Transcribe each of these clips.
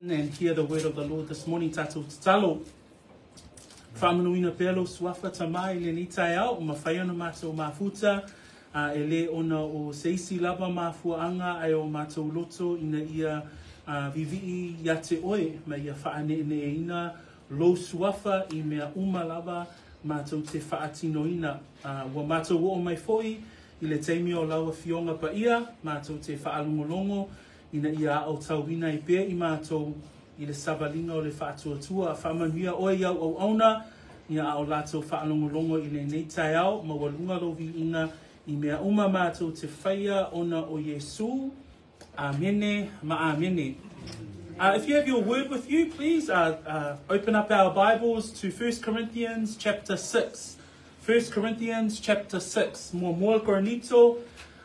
And hear the word of the Lord this morning, tātou tatalo. Whaamanuina pea lou suafa Tama i lenei taeao, ua mafai ona mātou mafuta, a e le ona o se isi lava mafuaanga ae o mātou loto ina ia vivii ia te oe ma ia faaneeneeina lou suafa i mea uma lava mātou te faatinoina. Ua mātou oo mai foi i le taimi o lau Afioga Paia, mātou te faalogologo ina ia aotauina ai pea i mātou i le savaliga o le faatuatua. Faamanuia oe i au auauna, ia a o latou faalogologo i lenei taeao, maualuga lou viiga i mea uma mātou te faia ona o Iesu. Amene ma amene. If you have your word with you, please open up our Bibles to 1 Corinthians chapter 6. 1 Corinthians chapter 6. Muamua Korinito,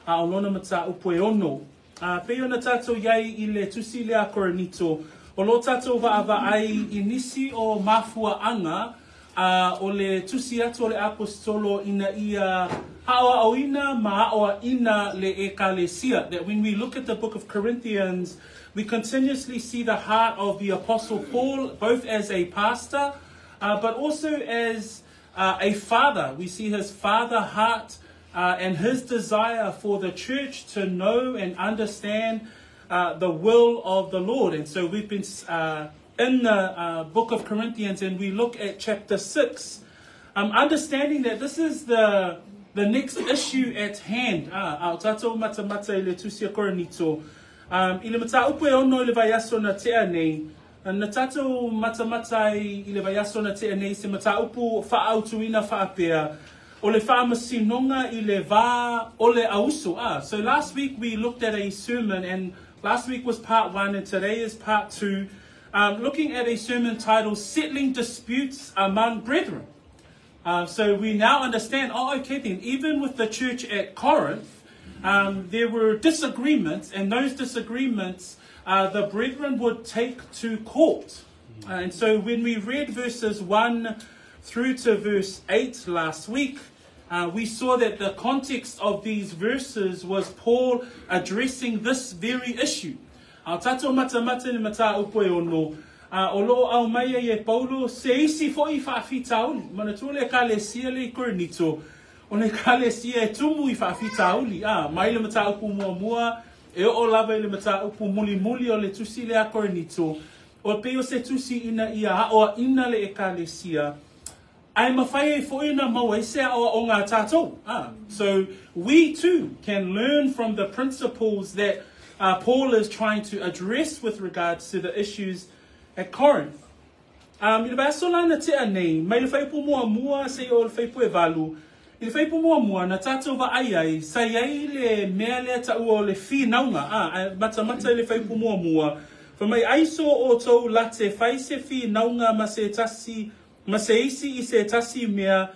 a o lona mataupu e ono. A pei ona tātou i ai i le tusi lea a Korinito, o lo tātou vaavaai i nisi o mafuaanga a o le tusi atu o le aposetolo ina ia aʻoaʻoina ma aʻoaʻina le ʻEkalesia. That when we look at the book of Corinthians, we continuously see the heart of the Apostle Paul, both as a pastor, but also as a father. We see his father heart and his desire for the church to know and understand the will of the Lord. And so we've been in the book of Corinthians, and we look at chapter 6, understanding that this is the next issue at hand. A o tātou matamata i le tusi a Korinito. I le mataupu e ono i le vaiaso na tea nei, na tātou matamata ai i le vaiaso na tea nei se mataupu faaautuina faapea, o le faamasinoga i le va o le auso. So last week we looked at a sermon, and last week was part 1 and today is part 2, looking at a sermon titled Settling Disputes Among Brethren. So we now understand, oh, okay then, even with the church at Corinth, there were disagreements, and those disagreements the brethren would take to court. And so when we read verses 1 through to verse 8 last week, we saw that the context of these verses was Paul addressing this very issue. A o tātou matamata i le mataupu e ono, o lo o aumai ai e Paulo se isi foi faafitauli. Manatua le ʻEkalesia lea i Korinito, o le ʻEkalesia e tumu i faafitauli. Mai le mataupu muamua, e oo lava i le mataupu mulimuli o le tusi lea a Korinito, o pei o se tusi ina ia aʻoaʻina le ʻEkalesia, ae mafai ai foi ona maua ai se aʻoaʻoga a tātou. So we too can learn from the principles that Paul is trying to address with regards to the issues at Corinth. I le vaiaso la na tea nei, mai le fuaiupu muamua seia oo i le fuaiupu e valu, i le fuaiupu muamua na tātou vaai ai, sa i ai le mea lea taua o le finauga, ae matamata i le fuaiupu muamua, fai mai ai so outou la te fai se finauga ma se tasi ma se isi i se tasi mea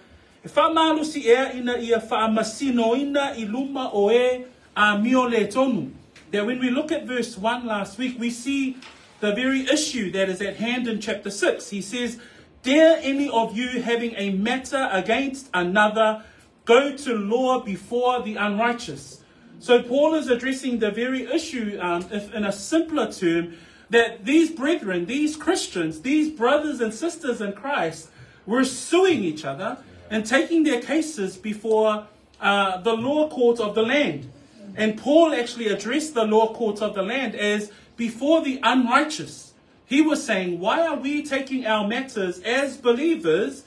e faamalosi ea ina ia faamasinoina i luma o e amio le tonu. That when we look at verse 1 last week, we see the very issue that is at hand in chapter 6. He says, Dare any of you having a matter against another go to law before the unrighteous? So Paul is addressing the very issue, if in a simpler term, that these brethren, these Christians, these brothers and sisters in Christ were suing each other and taking their cases before the law court of the land. And Paul actually addressed the law court of the land as before the unrighteous. He was saying, why are we taking our matters as believers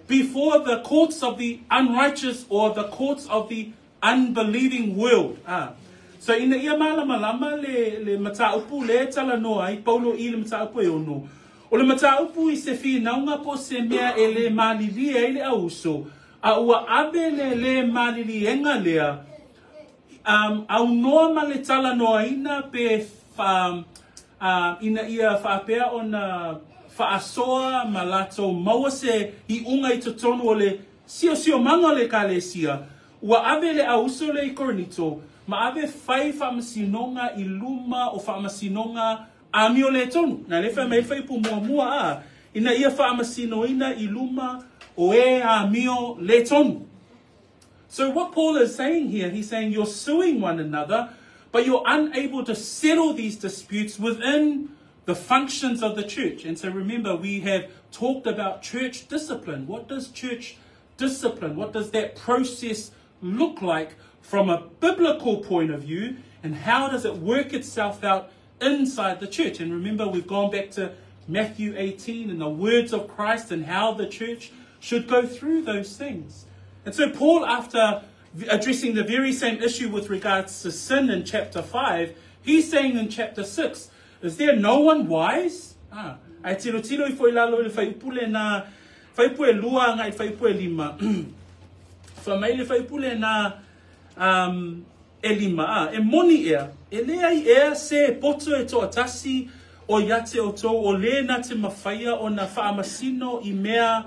before the courts of the unrighteous or the courts of the unbelieving world? So ina ia malamalama le mataupu lea e talanoa ai Paulo i le mataupu e ono. O le mataupu i se finauga po o se mea e le malilie ai le auso, a ua ave le le maliliega lea aunoa ma le talanoaina pe ina ia faapea ona faasoa ma latou maua se iuga i totonu o le siosiomaga o le ʻEkalesia, ua ave le auso lea i Korinito ma ave fai faamasinoga i luma o faamasinoga amio le tonu. Na lea e fai mai ai le fuaiupu muamua a, ina ia faamasinoina i luma o e amio le tonu. So what Paul is saying here, he's saying you're suing one another, but you're unable to settle these disputes within the functions of the church. And so remember, we have talked about church discipline. What does church discipline, what does that process look like from a biblical point of view? And how does it work itself out inside the church? And remember, we've gone back to Matthew 18 and the words of Christ and how the church should go through those things. And so Paul, after addressing the very same issue with regards to sin in chapter 5, he's saying in chapter 6, is there no one wise? Ah, ai tiro tiro i foi lalo i le whaiupu le nā, whaiupu e lua ngai whaiupu e lima. Wha mai le whaiupu le nā e lima. Ah, e moni ea, e le ai ea se poto e toa tasi o ia te o tō o le nā te mawhaia o nā whaamasino i mea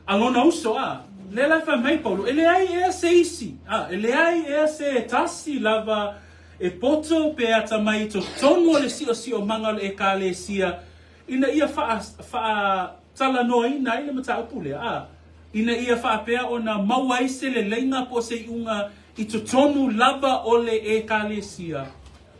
a lona uso a. Le lai wha mai Paulo, e le ai ea se isi, a, e le ai ea se tasi lava e poto pe ata mai to tonu o le sio sio manga o le ekalesia ina ia wha, wha tala noa ina i le mata upule, a. Ina ia whaapea o nā maua se le leinga po se iunga i to tonu lava o le ekalesia.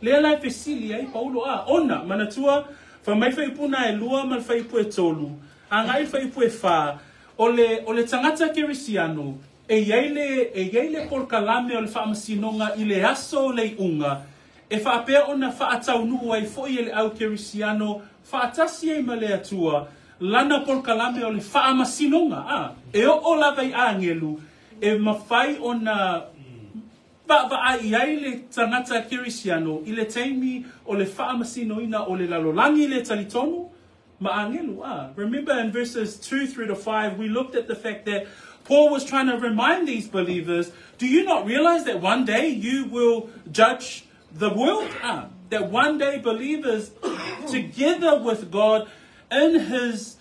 Le lai fesili ai Paulo a, ona, manatua, wha mai whaipuna e lua ma le whaipu e tolu, a ngai whaipu e wha, o le tangata kerisiano, e iai le polkalame o le whaamasinoga i le aso o le iunga, e whaapea ona whaataunu ai foi e le au kerisiano, whaatasi ai ma le atua, lana polkalame o le whaamasinoga, a, e o o lava i angelu, e mawhai ona va ai ai le tangata kerisiano, i le teimi o le whaamasinoina o le lalolangi le talitonu, ma'angelu. Ah. Remember in verses 2 through to 5, we looked at the fact that Paul was trying to remind these believers, do you not realize that one day you will judge the world? Ah, that one day believers, together with God in his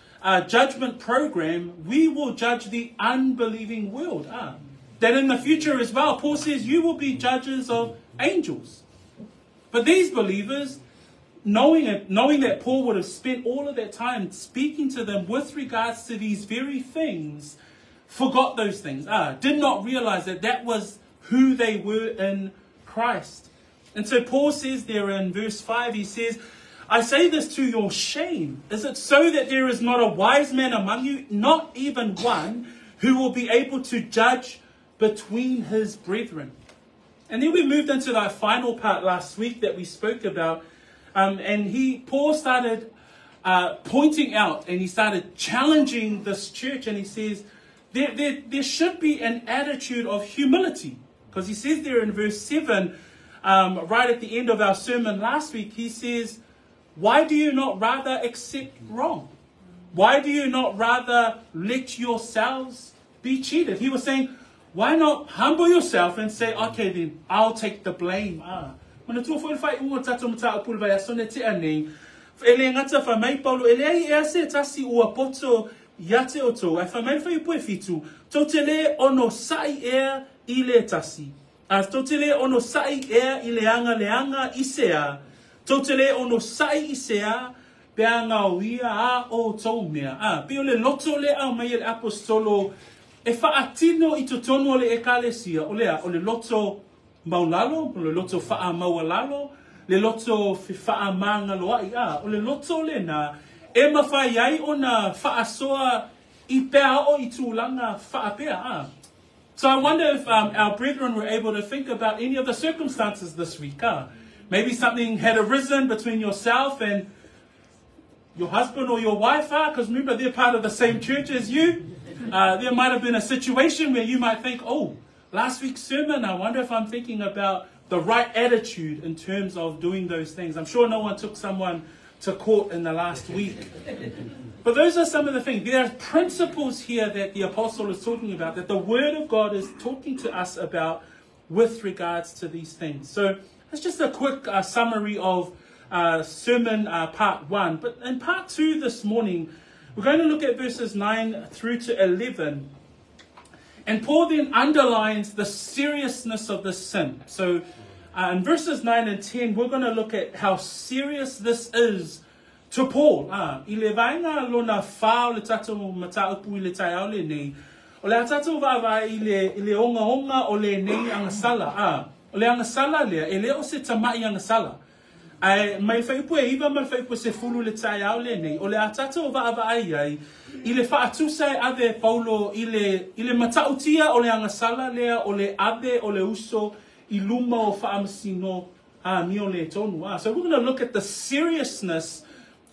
judgment program, we will judge the unbelieving world. Ah, that in the future as well, Paul says you will be judges of angels. But these believers, knowing that Paul would have spent all of that time speaking to them with regards to these very things, forgot those things, did not realize that that was who they were in Christ. And so Paul says there in verse 5, he says, I say this to your shame. Is it so that there is not a wise man among you, not even one, who will be able to judge between his brethren? And then we moved into that final part last week that we spoke about. And Paul started pointing out, and he started challenging this church, and he says, there should be an attitude of humility. Because he says there in verse 7, right at the end of our sermon last week, he says, why do you not rather accept wrong? Why do you not rather let yourselves be cheated? He was saying, why not humble yourself and say, okay then, I'll take the blame. Ah. Mana tua foi whai ungo tato mata upul vai asone te anei. E le ngata wha mai Paulo, e le ai e ase tasi ua poto ia te o tō. E wha mai whai upu e fitu, tō te le ono sai ea i le tasi. A tō te le ono sai ea i le anga le anga i se a. Tō te le ono sai i se a, pe anga o ia a o tō mea. A, pe o le loto le au mai e le apostolo, e whaatino i totonu o le ekalesia, o le a, o le loto maulalo, o le loto whaa maualalo, le loto whaa maangaloai, a, o le loto le nā, e mawhai ai o nā whaasoa i pea o i tūlanga whaapea, a. So I wonder if our brethren were able to think about any of the circumstances this week, ah. Maybe something had arisen between yourself and your husband or your wife, ah, because remember they're part of the same church as you. There might have been a situation where you might think, oh, last week's sermon, I wonder if I'm thinking about the right attitude in terms of doing those things. I'm sure no one took someone to court in the last week. But those are some of the things. There are principles here that the apostle is talking about, that the word of God is talking to us about with regards to these things. So that's just a quick summary of sermon part 1. But in part 2 this morning, we're going to look at verses 9 through to 11. And Paul then underlines the seriousness of this sin. So in verses 9 and 10, we're going to look at how serious this is to Paul. I le vaenga lona whao le tatou mataupu i le taiao le nei. O le atatou vaavai i le onga onga o le nei angasala. O le angasala lea, e le o se tamai angasala. Ae mai le fuaiupu e 9 ma le fuaiupu e 10 i le taeao lenei, o le a tatou vaavaai ai i le faatusa e ave e Paulo i le, i le matautia o le agasala lea o le ave o le uso i luma o faamasino amio le tonu. Ah, so we're going to look at the seriousness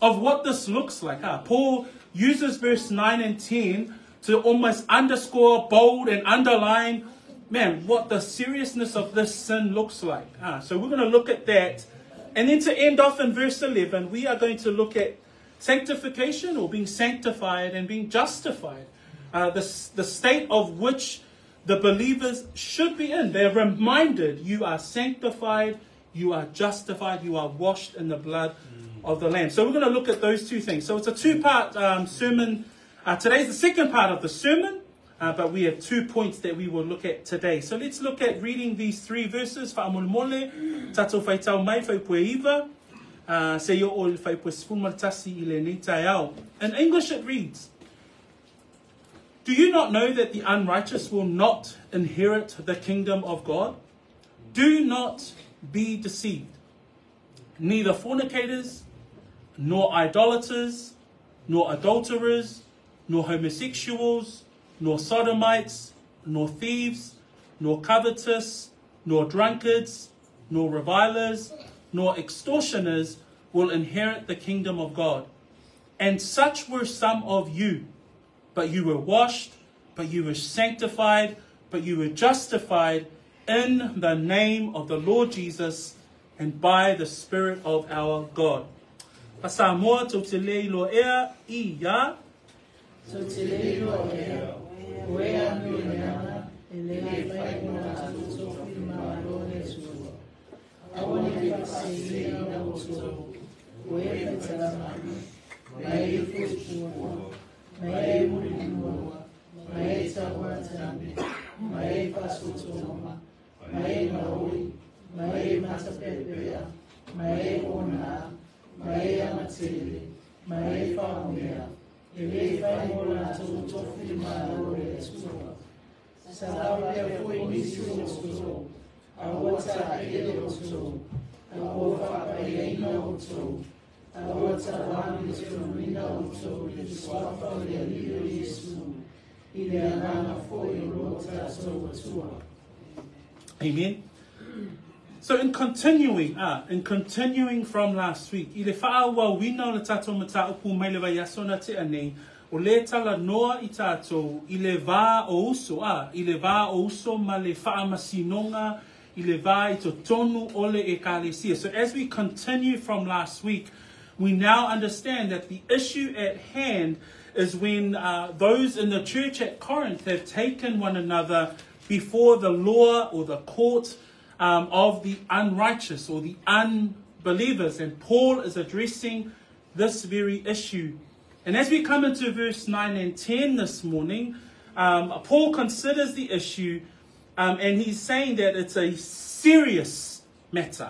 of what this looks like. Ah, Paul uses verse 9 and 10 to almost underscore, bold, and underline, man, what the seriousness of this sin looks like. Ah, so we're going to look at that. And then to end off in verse 11, we are going to look at sanctification or being sanctified and being justified. The state of which the believers should be in. They're reminded you are sanctified, you are justified, you are washed in the blood of the Lamb. So we're going to look at those two things. So it's a two-part sermon. Today's the second part of the sermon, but we have 2 points that we will look at today. So let's look at reading these 3 verses. Fa'amolemole, tatou faitau mai, fuaiupu e 9, seia oo i le fuaiupu e 11 i lenei taeao. In English it reads, Do you not know that the unrighteous will not inherit the kingdom of God? Do not be deceived. Neither fornicators, nor idolaters, nor adulterers, nor homosexuals, nor sodomites, nor thieves, nor covetous, nor drunkards, nor revilers, nor extortioners will inherit the kingdom of God. And such were some of you. But you were washed, but you were sanctified, but you were justified in the name of the Lord Jesus and by the Spirit of our God. Pasamoa tou te le iloa ea i ia. Tou te le iloa ea, o e amio leaga, e le fai mo latou tofi malo le Atua. Aua ne i faaseseina outou, o e faitalama'i, ma e fuafua, ma e mulimua, ma e tauatabe, ma e faasotoga, ma e maoi, ma e matapeapea, ma e ona, ma e agatele, ma e faomea, e le fai mo latou tofi malo le Atua. Sa faapea foi nisi o outou, a ua taele outou, a ua faapaiaina outou, a ua tavagetonuina outou i le suafa o le Alii o Iesu, i le agaga foi o lo tatou Atua. Amen. So in continuing from last week, i le fa'aauauina o le tatou mataupu mai le vaiaso na tea nei, o le talanoa i tatou i le va o uso, i le va o uso ma le fa'amasinoga i le va i totonu o le ekalesia. So as we continue from last week, we now understand that the issue at hand is when those in the church at Corinth have taken one another before the law or the court of the unrighteous or the unbelievers. And Paul is addressing this very issue. And as we come into verse 9 and 10 this morning, Paul considers the issue, and he's saying that it's a serious matter.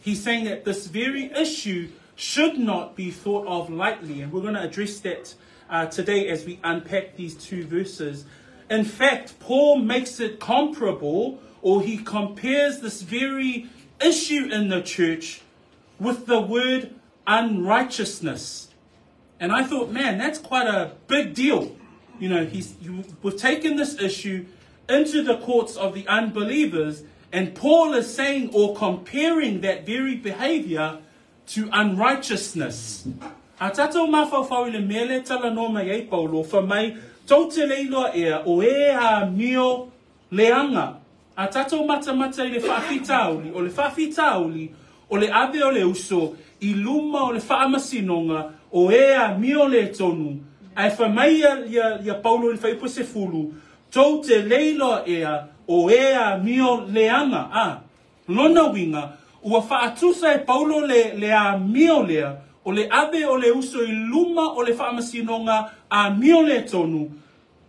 He's saying that this very issue should not be thought of lightly. And we're going to address that today as we unpack these two verses. In fact, Paul makes it comparable, or he compares this very issue in the church with the word unrighteousness. And I thought, man, that's quite a big deal. You know, we've taken this issue into the courts of the unbelievers, and Paul is saying or comparing that very behavior to unrighteousness. A tatou mafaufau i le mea le talanoa mai ai Paulo, fa mai, tou te le iloa ea, o e amio leaga. A tatou matamata i le faafitauli, o le faafitauli, o le ave o le uso, i luma o le faamasinoga, o e amio le tonu. Ae fa mai ia Paulo i le fuaiupu 10, tou te le iloa ea, o e amio leaga. Lona uiga, ua faatusa e Paulo le amio lea, o le ave o le uso i luma o le faamasinoga amio le tonu,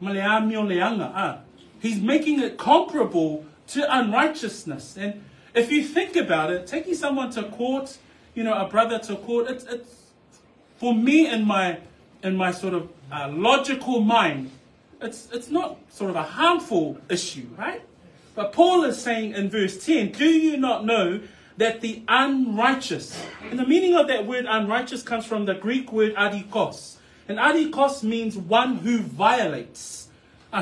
ma le amio leaga. He's making it comparable to unrighteousness. And if you think about it, taking someone to court, you know, a brother to court, it's for me in my sort of logical mind, it's not sort of a harmful issue, right? But Paul is saying in verse 10, do you not know that the unrighteous, and the meaning of that word unrighteous comes from the Greek word adikos. And adikos means one who violates.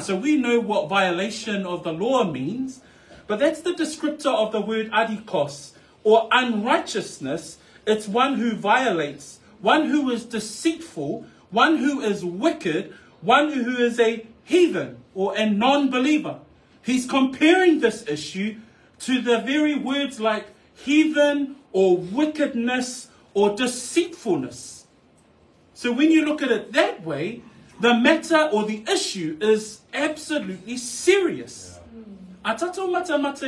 So we know what violation of the law means, but that's the descriptor of the word adikos, or unrighteousness. It's one who violates, one who is deceitful, one who is wicked, one who is a heathen or a non-believer. He's comparing this issue to the very words like heathen or wickedness or deceitfulness. So when you look at it that way, the matter or the issue is absolutely serious. A tatou matamata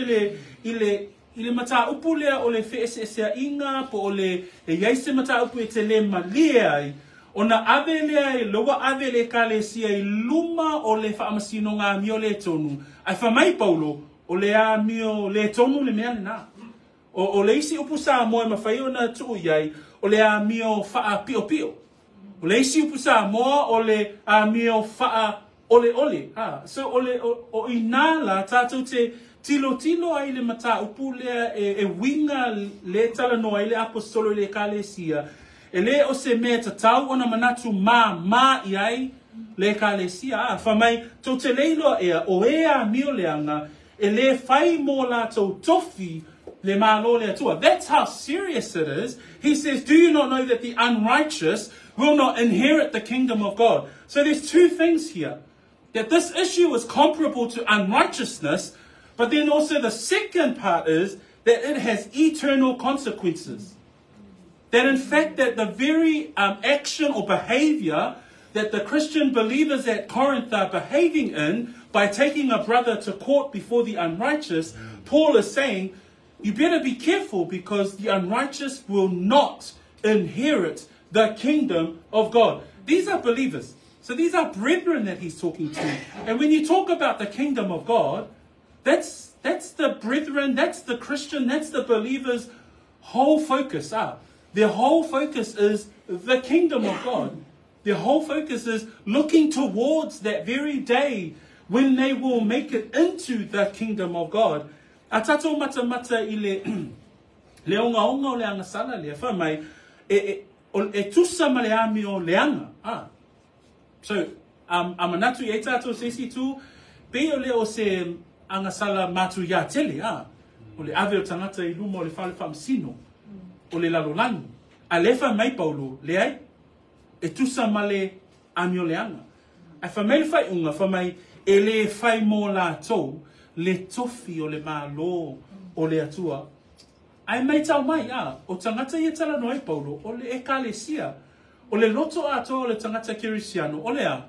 i le mataupu lea o le feeseeseaiga po o le e iai se mataupu e te lē malie ai ona ave lea e loa ave le ekalesia i luma o le faamasinoga amio lē tonu ae fai mai Paulo o le amio lē tonu le mea lenā o le isi upu Samoa e mafai ona tuu i ai o le amio faapiopio o le isi upu Samoa o le amio faa ole ole. So o le o ina la tatou te tilotilo ai le mataupu lea e uiga le talanoa i le aposetolo i le ekalesia e lē o se mea tatau ona manatu māmā i ai le ekalesia. Fai mai tou te le iloa ea o e amio leaga e lē fai mo latou tofi le Malo le Atua. That's how serious it is. He says, do you not know that the unrighteous will not inherit the kingdom of God? So there's two things here. That this issue is comparable to unrighteousness, but then also the second part is that it has eternal consequences. That in fact that the very action or behavior that the Christian believers at Corinth are behaving in by taking a brother to court before the unrighteous, Paul is saying, you better be careful because the unrighteous will not inherit the kingdom of God. These are believers. So these are brethren that he's talking to. And when you talk about the kingdom of God, that's the brethren, that's the Christian, that's the believer's whole focus. Their whole focus is the kingdom of God. Their whole focus is looking towards that very day when they will make it into the kingdom of God. A tatou matamata i le ogaoga o le agasala lea, fai mai, e tusa ma le amio leaga. So, a manatu i ai tatou se isi tu, pei o le o se agasala matu ia tele, o le ave o tagata i luma o le fale faamasino, o le lalolagi. A le fai mai Paulo, leai, e tusa ma le amio leaga. Ae fai mai le faaiuga, fai mai, e lē fai mo latou le tofi o le Malo o le Atua. Ae maitau mai, o tagata ia talanoa ai Paulo, o le ekalesia, o le loto atoa o le tagata kerisiano, o le a,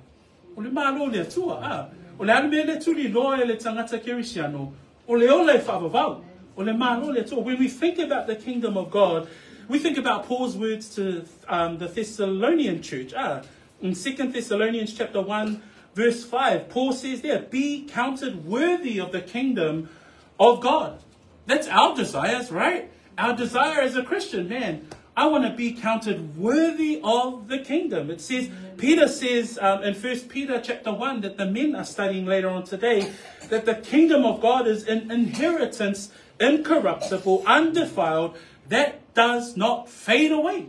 o le Malo o le Atua. O le a le mea le tuliloa e le tagata kerisiano, o le ola e faavavau, o le Malo o le Atua. When we think about the kingdom of God, we think about Paul's words to the Thessalonian church. In 2 Thessalonians chapter 1, verse 5, Paul says there, be counted worthy of the kingdom of God. That's our desires, right? Our desire as a Christian, man, I want to be counted worthy of the kingdom. It says, Peter says in 1 Peter chapter 1 that the men are studying later on today, that the kingdom of God is an inheritance, incorruptible, undefiled, that does not fade away.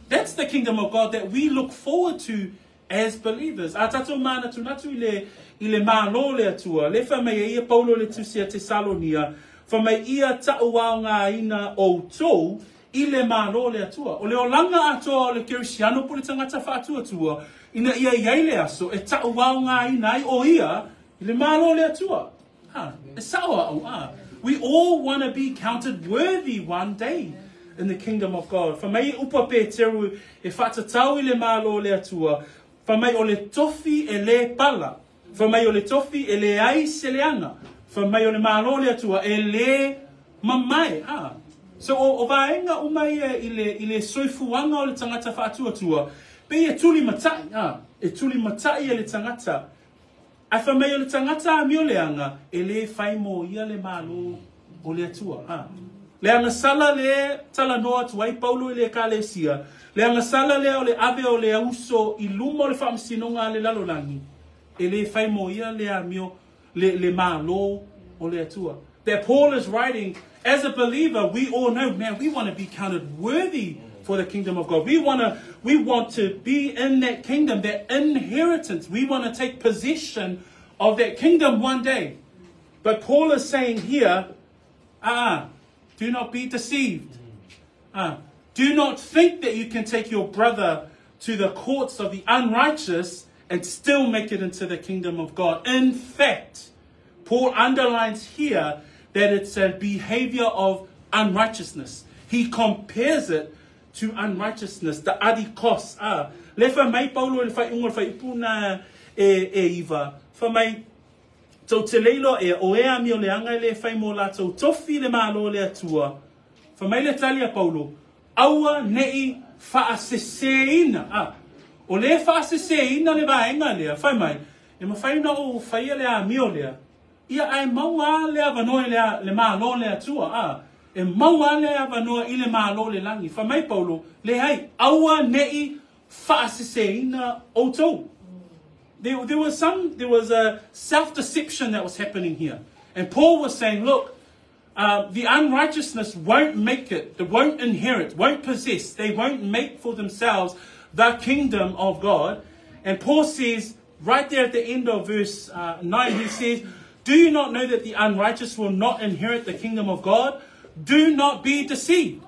That's the kingdom of God that we look forward to as believers. A tatou manatunatu i le Malo le Atua, le fai mai ia Paulo le tusi a Tesalonia, fai mai ia taʻuaogaina outou i le Malo le Atua. O le olaga atoa o le kerisiano po le tagata faatuatua, ina ia iai le aso e taʻuaogaina ai o ia i le Malo le Atua. E sao a'u. We all want to be counted worthy one day in the kingdom of God. Fai mai upu a Peteru e faatatau i le Malo le Atua, fai mai o le tofi e lē pala, fai mai o le tofi e leai se leaga, fai mai o le Malo le Atua e lē mamae. So o vaega uma ia i le soifuaga o le tagata faatuatua, pei e tuli mataʻi, e tuli mataʻi e le tagata. Ae fai mai o le tagata amio leaga, e lē fai mo ia le Malo o le Atua. Le agasala le talanoa atu ai Paulo i le ekalesia, le agasala lea o le ave o le uso i luma o le faamasinoga a le lalolagi, e lē fai mo ia le amio le Malo o le Atua. that Paul is writing, as a believer, we all know, man, we want to be counted worthy for the kingdom of God. We want to be in that kingdom, that inheritance. We want to take possession of that kingdom one day. But Paul is saying here, do not be deceived. Do not think that you can take your brother to the courts of the unrighteous and still make it into the kingdom of God. In fact, Paul underlines here that it's a behavior of unrighteousness. He compares it to unrighteousness, the adikos. Le fa mai Paulo le fa ingo fa ipuna e iva. Fa mai tau te leilo e o ea mi o le anga le fai mo la tau tofi le malo le atua. Fa mai le tali a Paulo, aua nei faaseseina. O le faaseseina le vaenga lea, fai mai, e mawhai na o whaia le a mio lea. Ia ai maua le avanoa le malo le atua. E maua le avanoa i le malo le langi. Fa mai Paulo, le hai, aua nei faaseseina o tau. There was a self-deception that was happening here. And Paul was saying, look, the unrighteousness won't make it, they won't inherit, won't possess, they won't make for themselves the kingdom of God. And Paul says, right there at the end of verse 9, he says, do you not know that the unrighteous will not inherit the kingdom of God? Do not be deceived.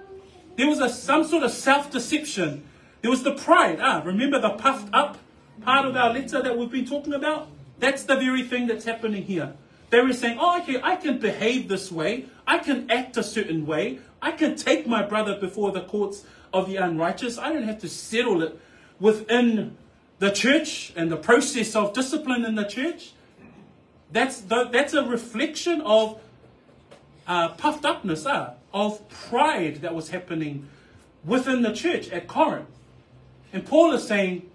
There was some sort of self-deception. There was the pride. Remember the puffed up part of our letter that we've been talking about? That's the very thing that's happening here. They were saying, oh, okay, I can behave this way. I can act a certain way. I can take my brother before the courts of the unrighteous. I don't have to settle it within the church and the process of discipline in the church. That's a reflection of puffed upness, of pride that was happening within the church at Corinth. And Paul is saying,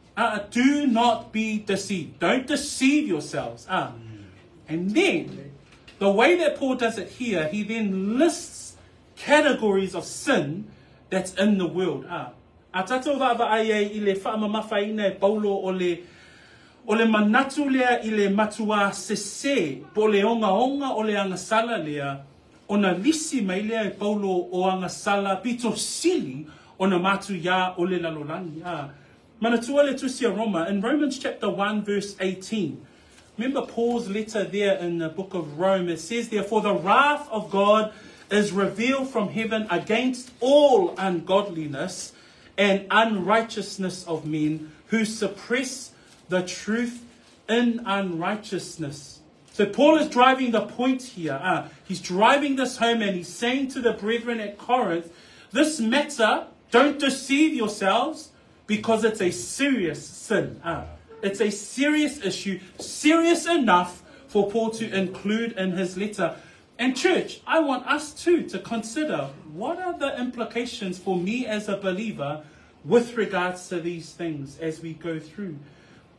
do not be deceived. Don't deceive yourselves. And then, the way that Paul does it here, he then lists categories of sin that's in the world. A tatou vaavaai ai i le faamamafaina e Paulo o le manatu lea i le matua sese, po le ongaonga o le agasala lea, ona lisi mai lea e Paulo o agasala pito sili o na matu ia o le lalolagi. Manatua le tusi a Roma, in Romans chapter 1 verse 18, remember Paul's letter there in the book of Rome, it says, therefore the wrath of God is revealed from heaven against all ungodliness and unrighteousness of men who suppress the truth in unrighteousness. So Paul is driving the point here. He's driving this home and he's saying to the brethren at Corinth, this matter, don't deceive yourselves, because it's a serious sin. It's a serious issue, serious enough for Paul to include in his letter. And church, I want us too to consider what are the implications for me as a believer with regards to these things as we go through.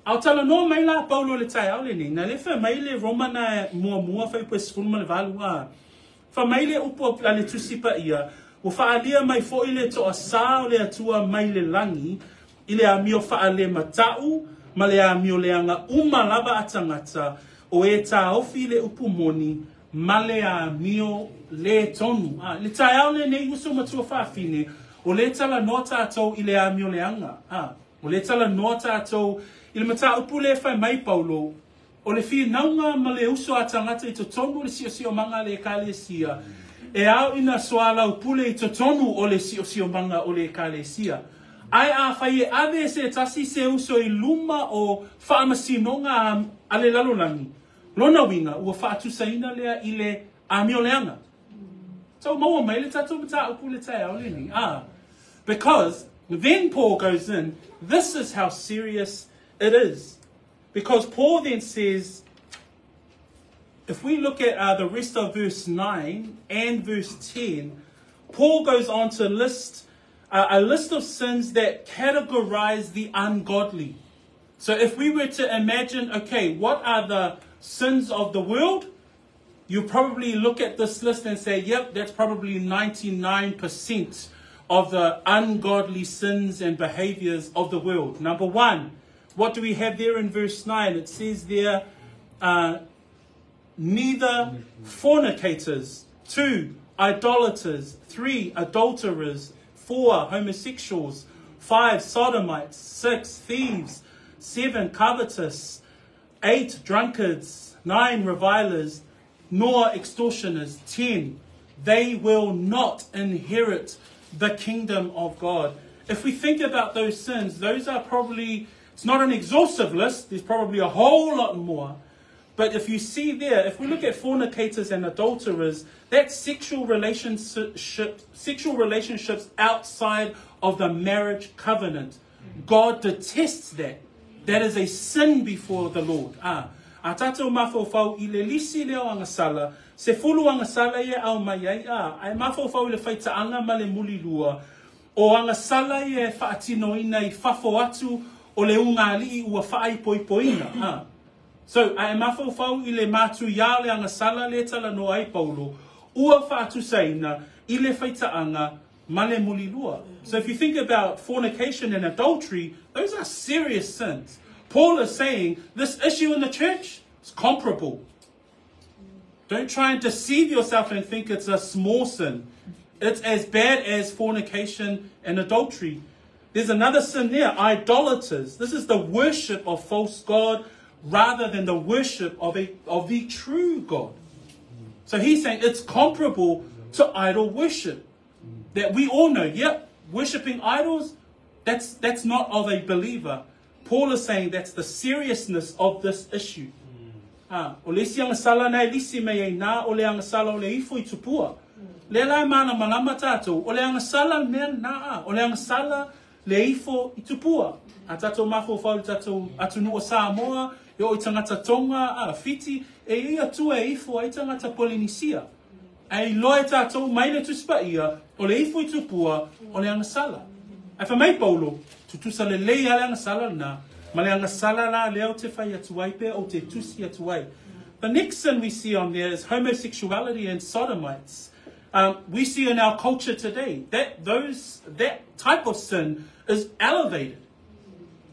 Au tala no mai la Paulo le tai au le nei, na le fa mai le Romana mua mua fai pe sfulu ma le valu a. Fa mai le upo la le tusipa ia, o fa alia mai fo i le toa sa o le atua mai le langi, i le amio fa ale matau, ma le amio le anga uma lava atangata, o e tā ofi le upu moni, ma le amio le tonu. Le tai au le nei uso matua whaafine, o le tala noa tātou i le amio le anga. O le tala noa tātou, i le mata upu le whai mai Paulo, o le whinaunga ma le uso a tangata i totonu le sio manga le ekalesia. E au ina soala upule i totonu o le sio manga o le ekalesia. Ai a whai e ave se tasi se uso i luma o whaamasinonga a le lalolangi. Lona winga ua whaatusaina lea i le amio leanga. Tau maua mai le tatou mata upu le tai au le ni. Because then Paul goes in, this is how serious it is. Because Paul then says, if we look at the rest of verse 9 and verse 10, Paul goes on to list a list of sins that categorize the ungodly. So if we were to imagine, okay, what are the sins of the world? You probably look at this list and say, yep, that's probably 99% of the ungodly sins and behaviors of the world. Number one, what do we have there in verse 9? It says there, Neither fornicators. 2, idolaters. 3, adulterers. 4, homosexuals. 5, sodomites. 6, thieves. 7, covetous. 8, drunkards. 9, revilers. Nor extortioners. 10, they will not inherit the kingdom of God. If we think about those sins, those are probably, it's not an exhaustive list, there's probably a whole lot more. But if you see there, if we look at fornicators and adulterers, that's sexual relationships outside of the marriage covenant. God detests that. That is a sin before the Lord. A tātou mafaufau i le lisi lea o agasala, se fulu agasala ia au mai ai, ai mafaufau i le whaitaanga ma le mulilua, o agasala ia e whaatinoina i fafo atu o le unga ua whaaipoipoina. So, ai mafaufau i le mātu ia le agasala le tala no ai Paulo, ua whaatusaina i le whaitaanga ma le mulilua. So if you think about fornication and adultery, those are serious sins. Paul is saying this issue in the church is comparable. Don't try and deceive yourself and think it's a small sin. It's as bad as fornication and adultery. There's another sin there, idolaters. This is the worship of false God rather than the worship of the true God. So he's saying it's comparable to idol worship. That we all know, yep, worshipping idols, that's not of a believer. Paul is saying that's the seriousness of this issue. O le isi agasala nei lisi mei ei nā, o le agasala o le ifo i tupua. Le lai mana malama tātou, o le agasala mea nā, o le agasala le ifo i tupua. A tātou mafo whau tātou atunu o Samoa, e o i tangata Tonga, a Fiti, e ia tua e ifo ai tangata Polynesia. Ai loe tātou mai le tusipa ia, o le ifo i tupua, o le agasala. Ai wha mai Paulo, tutusa le lei ale agasala nā, ma le agasala la leo te whai atuai pe o te tusi atuai. The next sin we see on there is homosexuality and sodomites. We see in our culture today that that type of sin is elevated.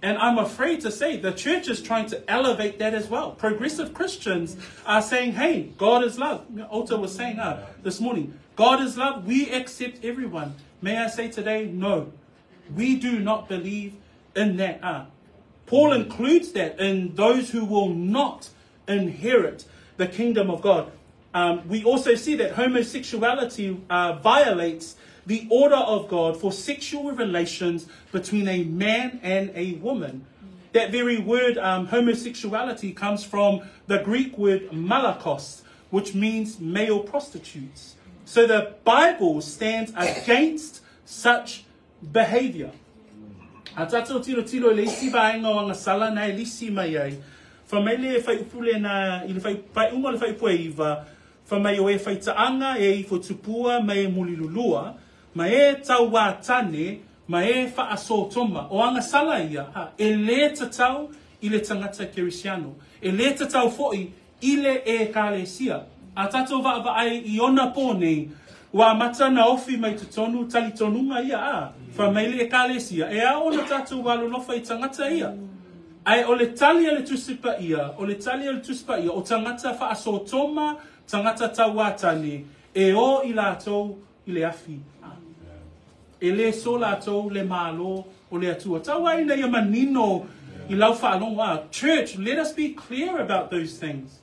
And I'm afraid to say the church is trying to elevate that as well. Progressive Christians are saying, hey, God is love. Alta was saying this morning, God is love. We accept everyone. May I say today, no. We do not believe in that. Paul includes that in those who will not inherit the kingdom of God. We also see that homosexuality violates the order of God for sexual relations between a man and a woman. That very word, homosexuality, comes from the Greek word malakos, which means male prostitutes. So the Bible stands against such behavior. A tātou tiro tiro le isi vaenga o agasala nei lisi mai ai. Wha mai le whai upule na, i le whai unga le whai upue iwa, wha mai o e whai taanga e ifo tupua mai e mulilulua, ma e tau wā tane, ma e wha toma. O agasala ia, ha, e le tatau i le tangata kerisiano. E le tatau foi i le e kalesia. A tātou vaa ai i ona pō nei, Wa mata na ofi mai tonu tali tonunga ia a. Wha mai le ekalesia. E a ona tātou walolofa i tangata ia. Ai o le tali ale tusipa ia, o le tali ale tusipa ia, o tangata whaasotoma, tangata tauatane, e o i lātou i le afi. E le so lātou le malo o le atua. Taua ina ia manino i lau whaalonga. Church, let us be clear about those things.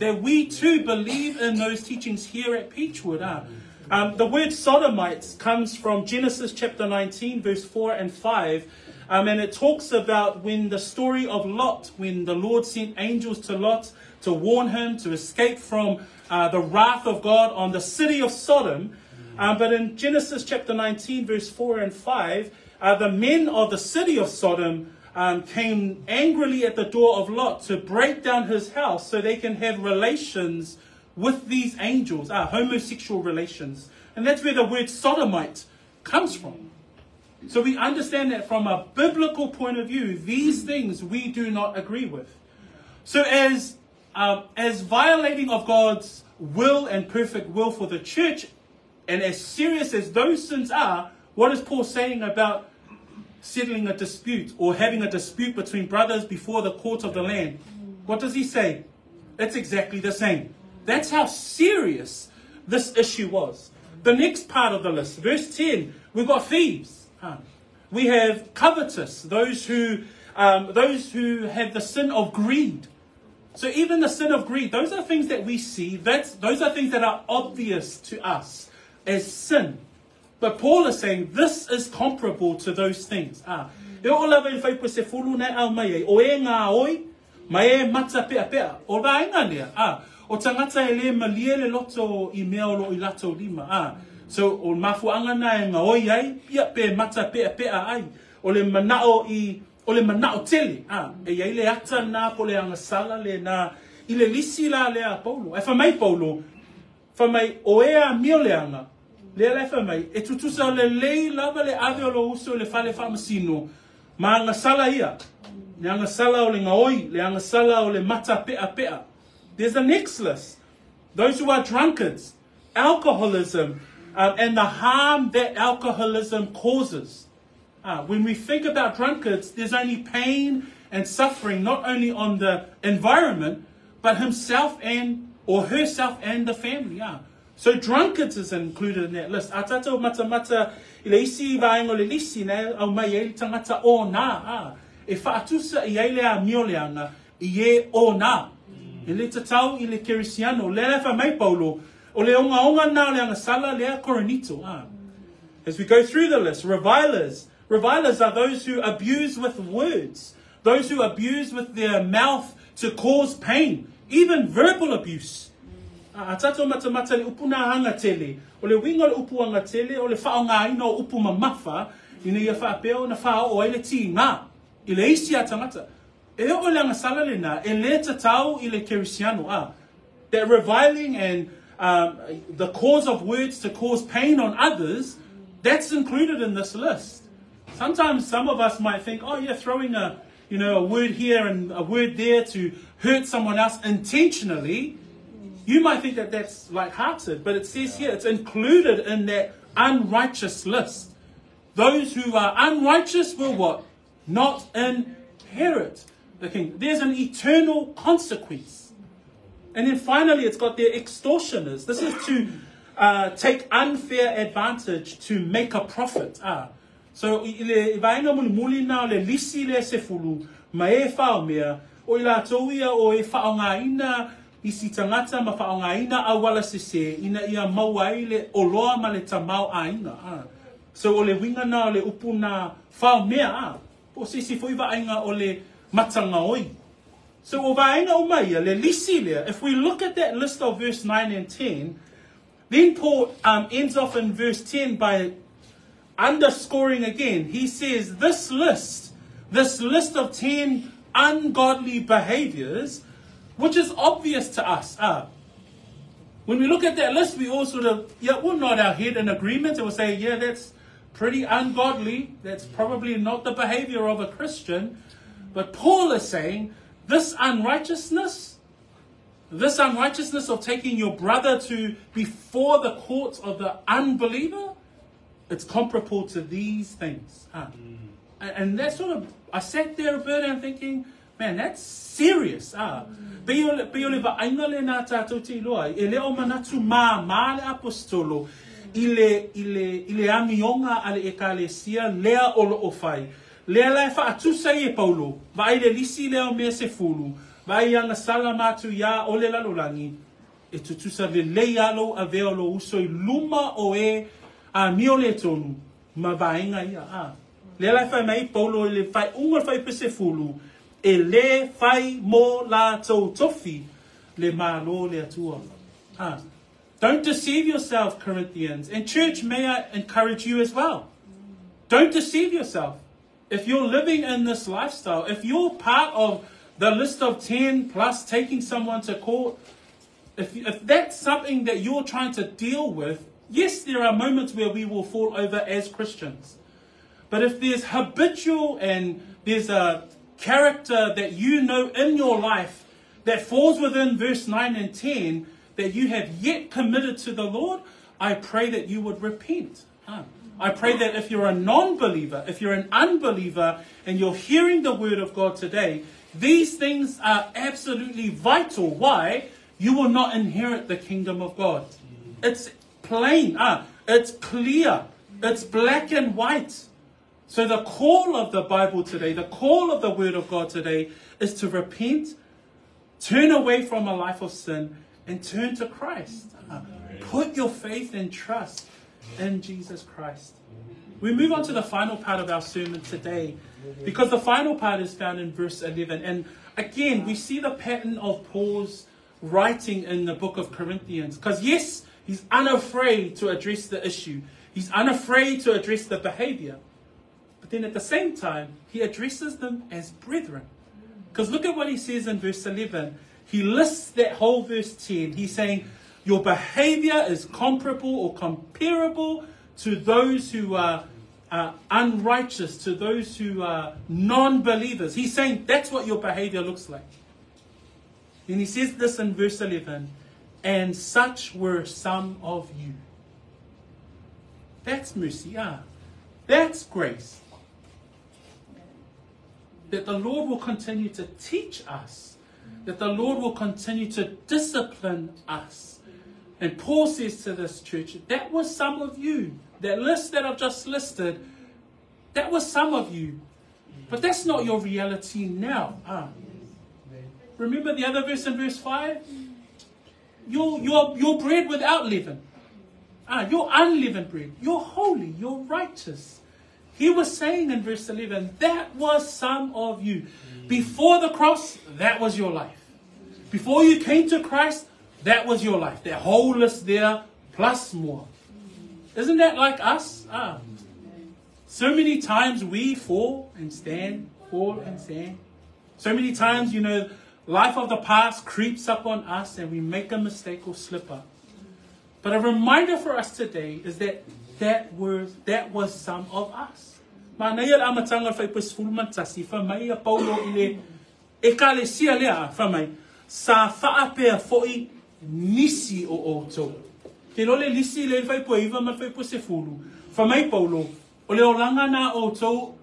That we too believe in those teachings here at Peachwood. The word sodomites comes from Genesis chapter 19, verse 4 and 5. And it talks about when the story of Lot, when the Lord sent angels to Lot to warn him to escape from the wrath of God on the city of Sodom. But in Genesis chapter 19, verse 4 and 5, the men of the city of Sodom came angrily at the door of Lot to break down his house so they can have relations with these angels, homosexual relations. And that's where the word sodomite comes from. So we understand that from a biblical point of view, these things we do not agree with. So as violating of God's will and perfect will for the church, and as serious as those sins are, what is Paul saying about settling a dispute or having a dispute between brothers before the court of the land? What does he say? It's exactly the same. That's how serious this issue was. The next part of the list, verse 10, we've got thieves. We have covetous, those who have the sin of greed. So even the sin of greed, those are things that we see. Those are things that are obvious to us as sin. But Paul is saying this is comparable to those things. E o lava i whaipo se fulu nei au mai ai. O e ngā oi, mai e mata pea pea. O vaenga lea. O tangata e le malie le loto i mea o lo i lato lima. So o mafuanga na e ngā oi ai, ia pe mata pea pea ai. O le manao i... O le manao tele, e iai le ata nā po le angasala le nā, i le lisi la lea a Paulo. E whamai Paulo, whamai o e a mio le anga, lea le whamai, e tutusa le lei lava le ave o lo uso le whale whamasino, ma angasala ia, le angasala o le ngaoi, le angasala o le mata pea pea. There's the next list. Those who are drunkards, alcoholism, and the harm that alcoholism causes. When we think about drunkards, there's only pain and suffering, not only on the environment, but himself and, or herself and the family. So drunkards is included in that list. Atata o mata mata, i le isi vaenga le lisi, ne, au mai e tangata o nā. E whaatusa i eile a mioleanga, i e o nā. E le tatau i le kerisiano, le lefa mai Paulo, o le onga onga nā le angasala lea korinito. As we go through the list, revilers. Revilers are those who abuse with words, those who abuse with their mouth to cause pain, even verbal abuse. Atato mata mata le upu nā hanga tele, o le winga le upu hanga tele, o le whaonga ina o upu mamafa, ina ia whaapeo na whao o ele ti ngā, i le isi a tangata. E o le angasala le nā, e le tatau i le kerisiano. That reviling and the cause of words to cause pain on others, that's included in this list. Sometimes some of us might think, oh yeah, throwing a word here and a word there to hurt someone else intentionally. You might think that that's lighthearted, but it says here it's included in that unrighteous list. Those who are unrighteous will what? Not inherit the kingdom. There's an eternal consequence. And then finally, it's got their extortioners. This is to take unfair advantage to make a profit. So, i le vaenga muli muli nā le lisi le se fulu, ma e whao mea, o i la tauia o e whao ngā ina i si tangata ma whao ngā ina awala se se, ina ia maua i le oloa ma le tamau a ina. So, o le winga nā o le upu nā whao mea, po se si fui vaenga o le matanga oi. So, o vaenga o mai, le lisi lea, if we look at that list of verse 9 and 10, then Paul ends off in verse 10 by underscoring again. He says this list of 10 ungodly behaviors, which is obvious to us. When we look at that list, we all sort of, yeah, we'll nod our head in agreement and we'll say, yeah, that's pretty ungodly. That's probably not the behavior of a Christian. But Paul is saying this unrighteousness of taking your brother to before the courts of the unbeliever, it's comparable to these things. And that sort of, I sat there a bit and thinking, man, that's serious. Pe o le vaaiga le nā tātou te iloa, e leo manatu mā mā le apostolo, i le amionga a le ekalesia lea o lo o whai. Lea la e whaatusa i e Paulo, vaai le lisi lea o mea se fulu, vaai anga sala mātu ia o le lalolangi, e tutusa le lei alo a vea o lo uso i luma o e a mio le tonu, ma vaenga ia. Lea lai whai mai Paulo i le whai unga whai pese fulu, e le whai mo la tau tofi, le malo le atua. Don't deceive yourself, Corinthians. And church, may I encourage you as well. Don't deceive yourself. If you're living in this lifestyle, if you're part of the list of 10 plus taking someone to court, if that's something that you're trying to deal with, yes, there are moments where we will fall over as Christians. But if there's habitual and there's a character that you know in your life that falls within verse 9 and 10 that you have yet committed to the Lord, I pray that you would repent. I pray that if you're a non-believer, if you're an unbeliever and you're hearing the word of God today, These things are absolutely vital. Why? You will not inherit the kingdom of God. It's plain. It's clear. It's black and white. So the call of the Bible today, the call of the Word of God today is to repent, turn away from a life of sin, and turn to Christ. Put your faith and trust in Jesus Christ. We move on to the final part of our sermon today, because the final part is found in verse 11. And again, we see the pattern of Paul's writing in the book of Corinthians. Because yes, he's unafraid to address the issue. He's unafraid to address the behavior. But then at the same time, he addresses them as brethren. Because look at what he says in verse 11. He lists that whole verse 10. He's saying, your behavior is comparable or comparable to those who are unrighteous, to those who are non-believers. He's saying that's what your behavior looks like. And he says this in verse 11, and such were some of you. That's mercy. That's grace. That the Lord will continue to teach us. That the Lord will continue to discipline us. And Paul says to this church, that was some of you. That list that I've just listed, that was some of you. But that's not your reality now. Remember the other verse in verse 5? You're bread without leaven. You're unleavened bread. You're holy. You're righteous. He was saying in verse 11, that was some of you. Before the cross, that was your life. Before you came to Christ, that was your life. That whole list there, plus more. Isn't that like us? So many times we fall and stand, fall and stand. So many times, you know, life of the past creeps up on us and we make a mistake or slip up. But a reminder for us today is that that was some of us. Manaia le amatanga whai pa sfulu fa mai a Paulo i le ekalesia lea, fa mai, sa whaapea foi nisi o outou. Te lole lisi le whai po iwa ma whai po se fulu. Fa mai Paulo, o le olanga na outou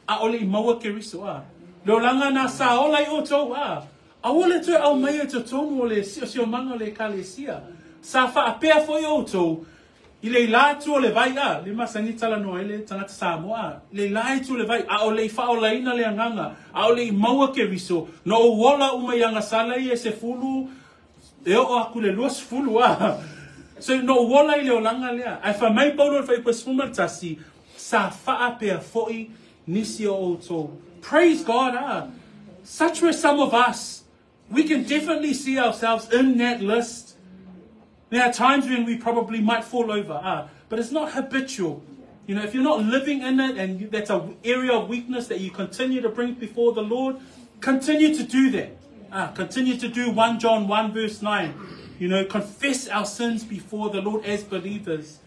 a ole i maua ke riso a. Le olanga na sa ola i outou a. A ole toe au mai e te tonu o le sio manga le ekalesia. Sa whaapea foi outou, i le latu o le vai a, le masangi tala noa le tangata Samoa, le latu o le vai, a o le whaolaina le anganga, a o le maua ke riso, no o wola umaianga sala i e se fulu, e o aku le luas fulu a. So no wola i le olanga lea. Ai fa mai Paulo le whaipa sfuma tasi, sa whaapea foi nisi o outou. Praise God, ah. Such were some of us. We can definitely see ourselves in that list. There are times when we probably might fall over, but it's not habitual. You know, if you're not living in it and that's an area of weakness that you continue to bring before the Lord, continue to do that. Continue to do 1 John 1 verse 9. You know, confess our sins before the Lord as believers.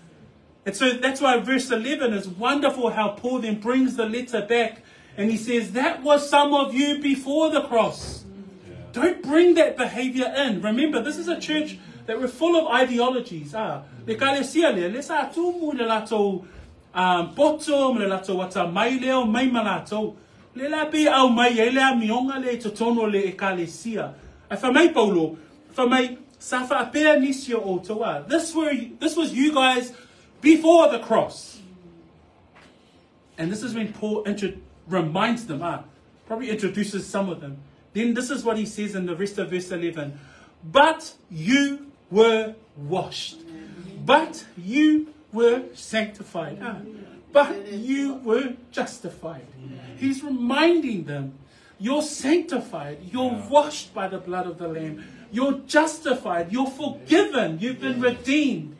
And so that's why verse 11 is wonderful how Paul then brings the letter back and he says, that was some of you before the cross. Yeah. Don't bring that behavior in. Remember, this is a church that were full of ideologies. Le kalesia le, le sa tumu le lato poto, le lato wata mai leo, mai malato. Le la pe au mai e le amionga le totono le e kalesia. E fa mai Paulo, fa mai sa fa apea nisio o toa. This was you guys before the cross. And this is when Paul reminds them, probably introduces some of them. Then this is what he says in the rest of verse 11. But you were washed, but you were sanctified, but you were justified. He's reminding them, you're sanctified, you're washed by the blood of the Lamb, you're justified, you're forgiven, you've been redeemed.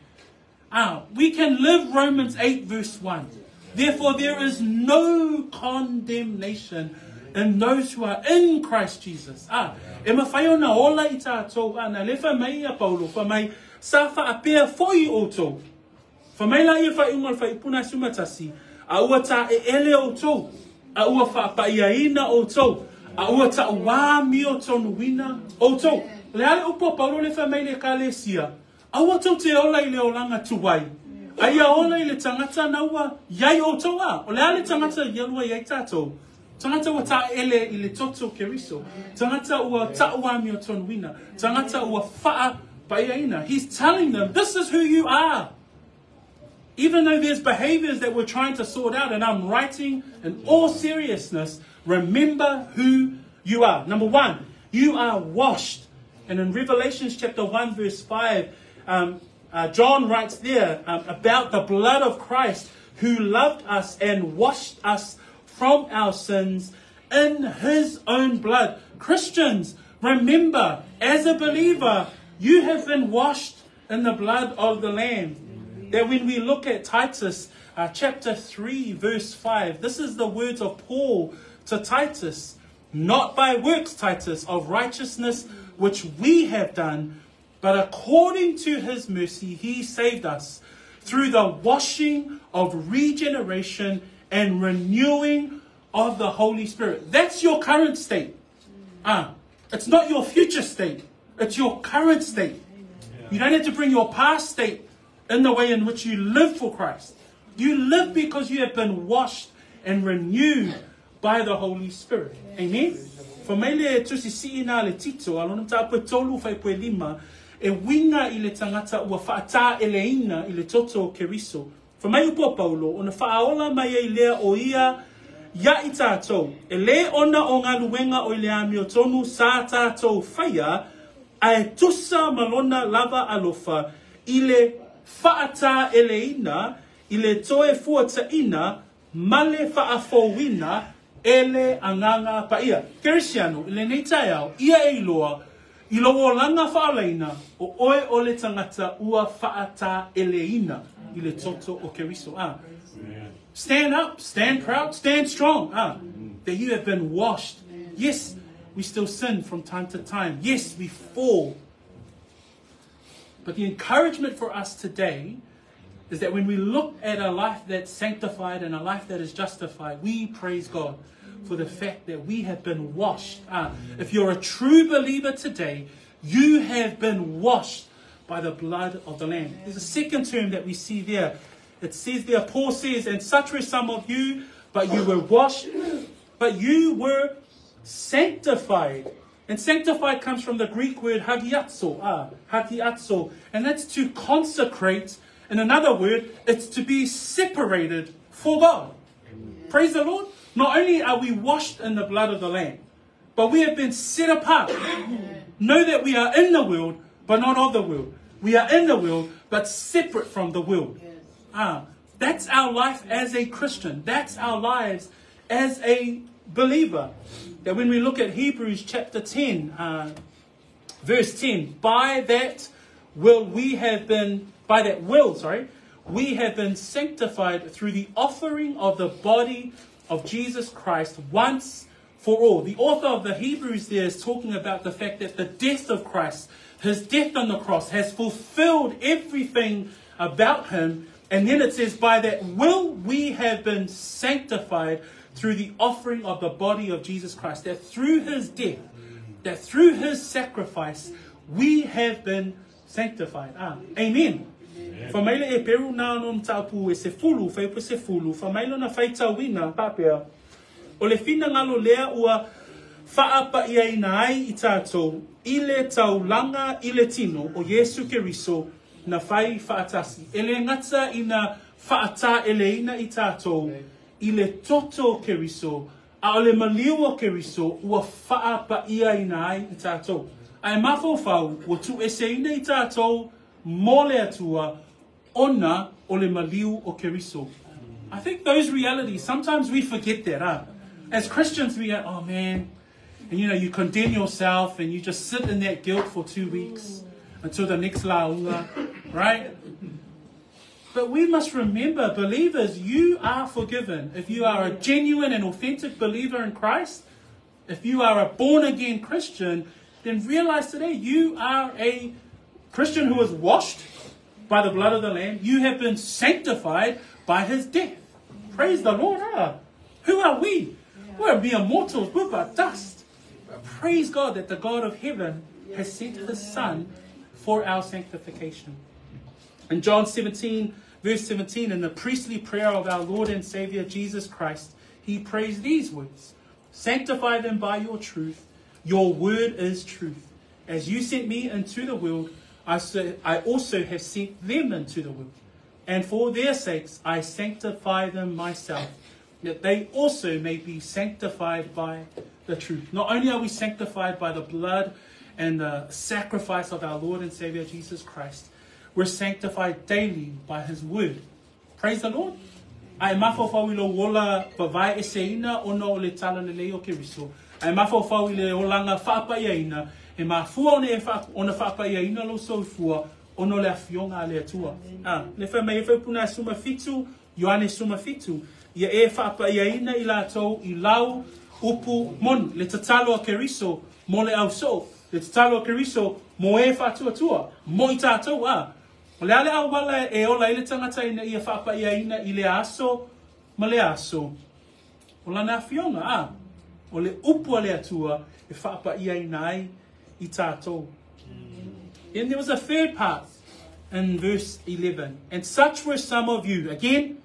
We can live Romans 8 verse 1. Therefore there is no condemnation in those who are in Christ Jesus. E mawhai o na ola i tātou, na lefa mai a Paulo, wha mai sa whaapea foi o tau. Wha mai la ia whai unga whai puna sumatasi, a ua tā e ele o tau, a ua whaapaia o tau, a ua tā wā mio tonu wina o tau. Le ale upo Paulo le wha mai le kalesia, a ua tau te ola i le olanga tuwai. Aia ola i le tangata na ua iai o tau a, o le ale tangata ialua iai tātou. Tagata ua taele i le toto o Keriso. Tagata ua ta'uamiotonuina. Tagata ua fa'apaiaina. He's telling them, this is who you are. Even though there's behaviors that we're trying to sort out, and I'm writing in all seriousness, remember who you are. Number one, you are washed. And in Revelations chapter 1, verse 5, John writes there about the blood of Christ who loved us and washed us from our sins in his own blood. Christians, remember, as a believer, you have been washed in the blood of the Lamb. That when we look at Titus chapter 3, verse 5, this is the words of Paul to Titus. Not by works, Titus, of righteousness which we have done, but according to his mercy he saved us through the washing of regeneration and renewing of the Holy Spirit. That's your current state. It's not your future state. It's your current state. You don't have to bring your past state in the way in which you live for Christ. You live because you have been washed and renewed by the Holy Spirit. Amen? Fa mai le tusi sii nā le Tito, a lona mataupu e tolu fuaiupu e lima, e uiga i le tagata ua fa'ataeleina i le toto o Keriso. Fa mai upu a Paulo, ona fa'aola mai ai lea o ia ia i tātou, e lē ona o galuega o i le amiotonu sa tātou faia, ae tusa ma lona lava alofa i le fa'ataeleina i le toe fuataʻina ma le fa'afouina e le Agaga Paia. Kerisiano, i lenei taeao, ia e iloa, i lou olaga fa'aolaina, o oe o le tagata ua fa'ataeleina i le toto o Keriso. Ah. Stand up, stand proud, stand strong. Ah, that you have been washed. Yes, we still sin from time to time. Yes, we fall. But the encouragement for us today is that when we look at a life that's sanctified and a life that is justified, we praise God for the fact that we have been washed. If you're a true believer today, you have been washed by the blood of the Lamb. There's a second term that we see there. It says there, Paul says, and such were some of you, but you were washed, but you were sanctified. And sanctified comes from the Greek word hagiazo, hagiazo, and that's to consecrate. In another word, it's to be separated for God. Amen. Praise the Lord. Not only are we washed in the blood of the Lamb, but we have been set apart. Amen. Know that we are in the world, but not of the world. We are in the world, but separate from the world. Yes. That's our life as a Christian. That's our lives as a believer. That when we look at Hebrews chapter 10, verse 10, by that will we have been, by that will, sorry, we have been sanctified through the offering of the body of Jesus Christ once for all. The author of the Hebrews there is talking about the fact that the death of Christ, his death on the cross, has fulfilled everything about him. And then it says, by that will we have been sanctified through the offering of the body of Jesus Christ. That through his death, that through his sacrifice, we have been sanctified. Amen. Fa mai le Eperu nā no mataupu e sefulu, fuaiupu sefulu, fa mai lona faitauina, papea, o le finagalo lea ua fa'apaiaina ai i tātou, i le taulaga i le tino o Iesu Keriso na fai fa'atasi. E lē gata ina fa'ataeleina i tātou i le toto o Keriso, a o le maliu o Keriso ua fa'apaiaina ai i tātou. Ae mafaufau ua tu'ueseina i tātou mo le Atua ona o le maliu o Keriso. I think those realities, sometimes we forget that. Huh? As Christians, we go, oh man, and you condemn yourself and you just sit in that guilt for 2 weeks until the next lauga, right? But we must remember, believers, you are forgiven. If you are a genuine and authentic believer in Christ, if you are a born again Christian, then realize today you are a Christian who is washed by the blood of the Lamb. You have been sanctified by his death. Praise the Lord. Ah. Who are we? We're mere mortals. We're but dust. Praise God that the God of heaven has sent his Son for our sanctification. In John 17, verse 17, in the priestly prayer of our Lord and Savior Jesus Christ, he prays these words. Sanctify them by your truth. Your word is truth. As you sent me into the world, I, I also have sent them into the world. And for their sakes I sanctify them myself, that they also may be sanctified by the truth. Not only are we sanctified by the blood and the sacrifice of our Lord and Savior Jesus Christ, we're sanctified daily by His word. Praise the Lord. Ae mafaufau i lou ola vavaeeseina ona o le talalelei o Keriso. Ae mafaufau i le olaga faapaiaina, e mafua ona e ona faapaiaina lou soifua ona o le Afioga a le Atua. A, le fai mai e faipuna 17, Ioane 17, ia e faapaiaina i latou i lau upu moni, le tatalo a Keriso mo le ausoo, le tatalo a Keriso mo e faatuatua, mo i tatou, a. O le a le auala e ola ai le tagata ina ia faapaiaina i lea aso ma lea aso? O lana afioga, a, o le upu a le Atua e faapaiaina ai i tatou. Then there was a third part in verse 11. And such were some of you. Again,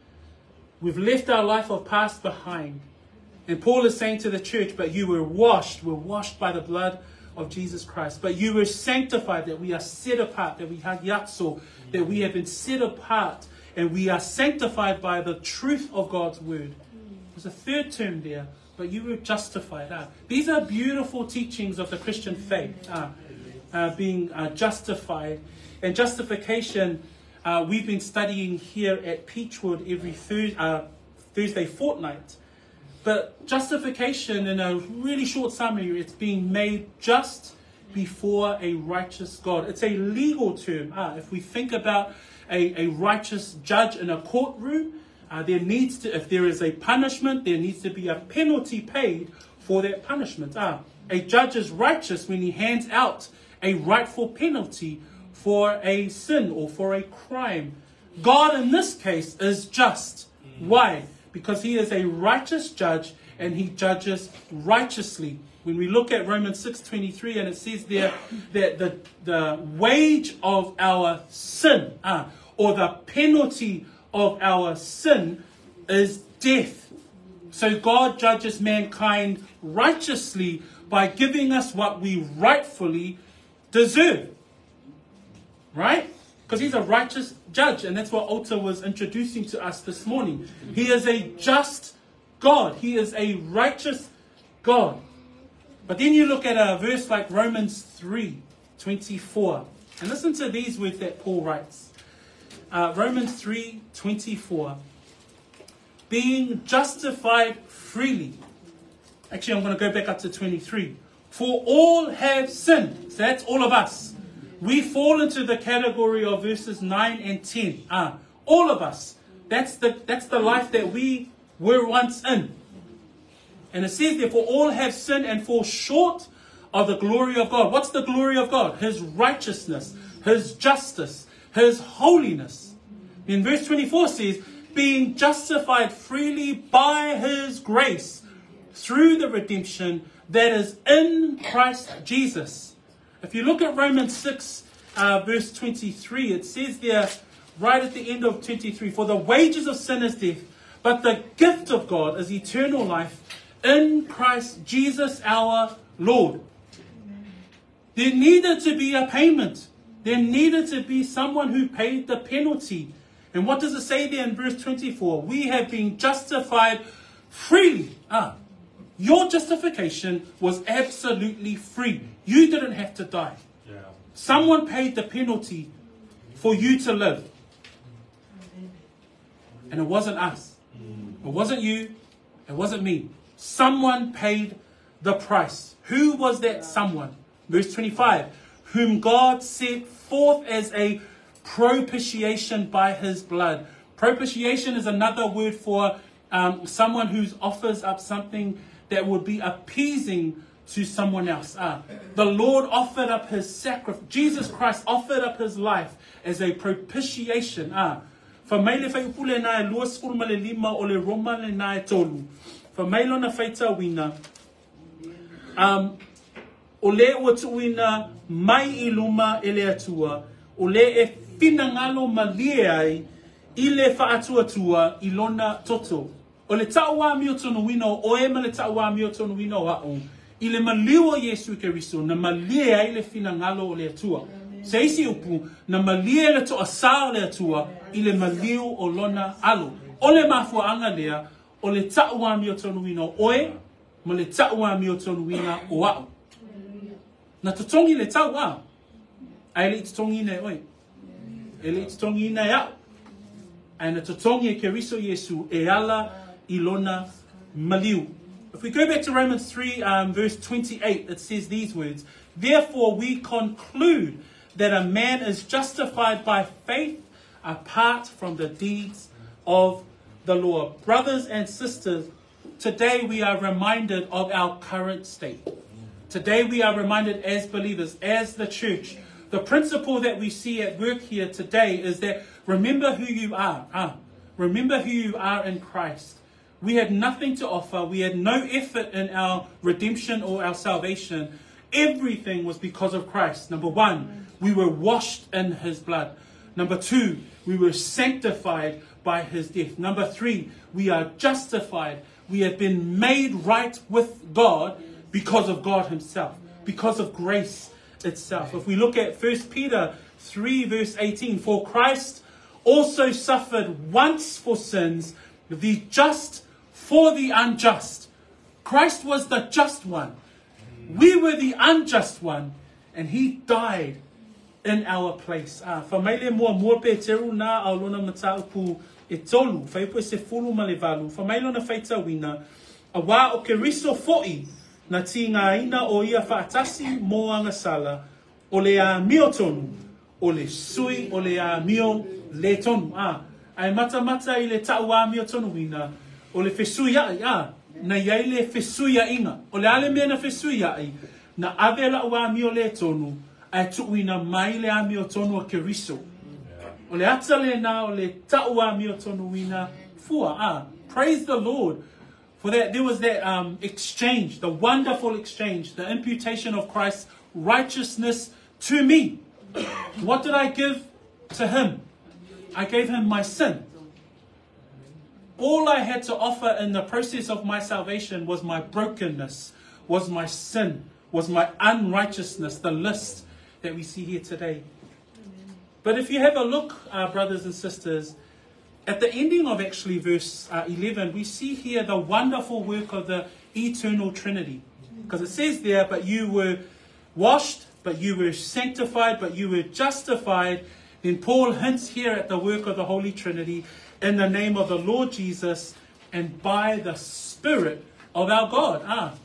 we've left our life of past behind. And Paul is saying to the church, but you were washed, were washed by the blood of Jesus Christ. But you were sanctified, that we are set apart, that we have yatso, that we have been set apart, and we are sanctified by the truth of God's word. There's a third term there, but you were justified. These are beautiful teachings of the Christian faith, being justified. And justification, we've been studying here at Peachwood every Thursday fortnight. But justification, in a really short summary, it's being made just before a righteous God. It's a legal term. If we think about a righteous judge in a courtroom, there needs to, if there is a punishment, there needs to be a penalty paid for that punishment. A judge is righteous when he hands out a rightful penalty for a sin or for a crime. God in this case is just. Why? Because he is a righteous judge and he judges righteously. When we look at Romans 6:23, and it says there that the wage of our sin, or the penalty of our sin, is death. So God judges mankind righteously by giving us what we rightfully deserve. Right? Because he's a righteous judge, and that's what Alta was introducing to us this morning. He is a just God. He is a righteous God. But then you look at a verse like Romans 3:24. And listen to these words that Paul writes. Romans 3:24. Being justified freely. Actually, I'm going to go back up to 23. For all have sinned. So that's all of us. We fall into the category of verses 9 and 10. All of us. That's the life that we were once in. And it says, therefore, all have sinned and fall short of the glory of God. What's the glory of God? His righteousness, His justice, His holiness. In verse 24 says, being justified freely by His grace through the redemption that is in Christ Jesus. If you look at Romans 6, verse 23, it says there, right at the end of 23, for the wages of sin is death, but the gift of God is eternal life in Christ Jesus our Lord. There needed to be a payment. There needed to be someone who paid the penalty. And what does it say there in verse 24? We have been justified freely. Your justification was absolutely free. You didn't have to die. Yeah. Someone paid the penalty for you to live. And it wasn't us. It wasn't you. It wasn't me. Someone paid the price. Who was that someone? Verse 25. Whom God set forth as a propitiation by his blood. Propitiation is another word for someone who offers up something that would be appeasing to someone else. The Lord offered up his sacrifice. Jesus Christ offered up his life as a propitiation. Fa mai le whaiupu le nā e 25 o le Roma le nā e tolu. Fa mai lona whaitauina. O le ua tuuina mai i luma e le Atua, o le e finagalo malie ai i le faatuatua i lona toto. O le ta'u amiotonuina o oe ma le ta'u amiotonuina o a'u, i le maliu o Iesu Keriso, na malie ai le finagalo o le Atua. Se isi upu, na malie le to'asā o le Atua i le maliu o Lona Alo. O le mafua'aga lea o le ta'u amiotonuina o oe ma le ta'u amiotonuina o a'u. Na totogi le tau a, ae le i totogiina e oe. E le i totogiina e a'u. Ae na totogi e Keriso Iesu e ala i lona maliu. If we go back to Romans 3, verse 28, it says these words, Therefore we conclude that a man is justified by faith apart from the deeds of the law. Brothers and sisters, today we are reminded of our current state. Today we are reminded as believers, as the church, the principle that we see at work here today is that remember who you are. Remember who you are in Christ. We had nothing to offer. We had no effort in our redemption or our salvation. Everything was because of Christ. Number one, we were washed in his blood. Number two, we were sanctified by his death. Number three, we are justified. We have been made right with God because of God himself, because of grace itself. If we look at 1 Peter 3 verse 18, for Christ also suffered once for sins, the just for the unjust. Christ was the just one. We were the unjust one, and he died in our place. Fa mai le muamua Peteru na ao lona mataupu e tolu, fuaiupu e 18, fa mai lona faitauina, auā o Keriso fo'i na tigāina o ia fa'atasi mo agasala, o le amiotonu, o le sui o le amio lē tonu. Ae matamata i le ta'u amiotonuina, o le fesuia'i, na i ai le fesuia'iga. O le a le mea na fesuia'i? Na ave la'u amio lē tonu, ae tu'uina mai le amiotonu a Keriso. O le ata lenā o le ta'u amiotonuina fua. Praise the Lord for that. There was that exchange, the wonderful exchange, the imputation of Christ's righteousness to me. What did I give to him? I gave him my sin. All I had to offer in the process of my salvation was my brokenness, was my sin, was my unrighteousness, the list that we see here today. But if you have a look, brothers and sisters, at the ending of actually verse 11, we see here the wonderful work of the eternal Trinity. Because it says there, but you were washed, but you were sanctified, but you were justified. Then Paul hints here at the work of the Holy Trinity in the name of the Lord Jesus and by the Spirit of our God.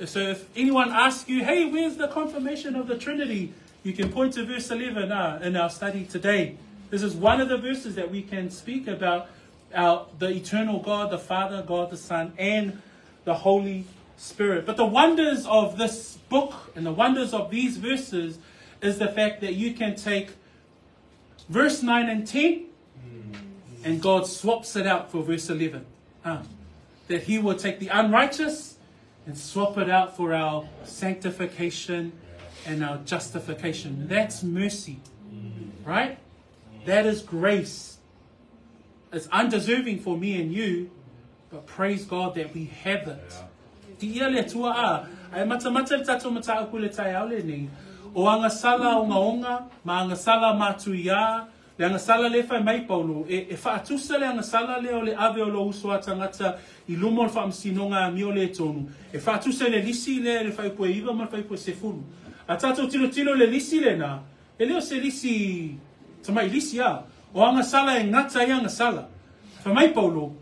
So if anyone asks you, hey, where's the confirmation of the Trinity? You can point to verse 11 in our study today. This is one of the verses that we can speak about the eternal God, the Father, God, the Son, and the Holy Spirit. But the wonders of this book and the wonders of these verses is the fact that you can take verse 9 and 10 and God swaps it out for verse 11. That he will take the unrighteous and swap it out for our sanctification and our justification. That's mercy, right? That is grace. It's undeserving for me and you, but praise God that we have it. Viia le Atua a, ae matamata le tatou mataupu i le taeao lenei, o agasala ogaoga ma agasala matuiā, le agasala lea e fai mai Paulo, e, e faatusa le agasala lea o le ave o lou uso a tagata i luma o le faamasinoga amio lē tonu, e faatusa i le lisi lea i le fuaiupu e 9 ma le fuaiupu e 10. A tatou tilotilo i le lisi lenā, e le o se lisi tama'i lisi a, o agasala e gata ai agasala. Fai mai Paulo,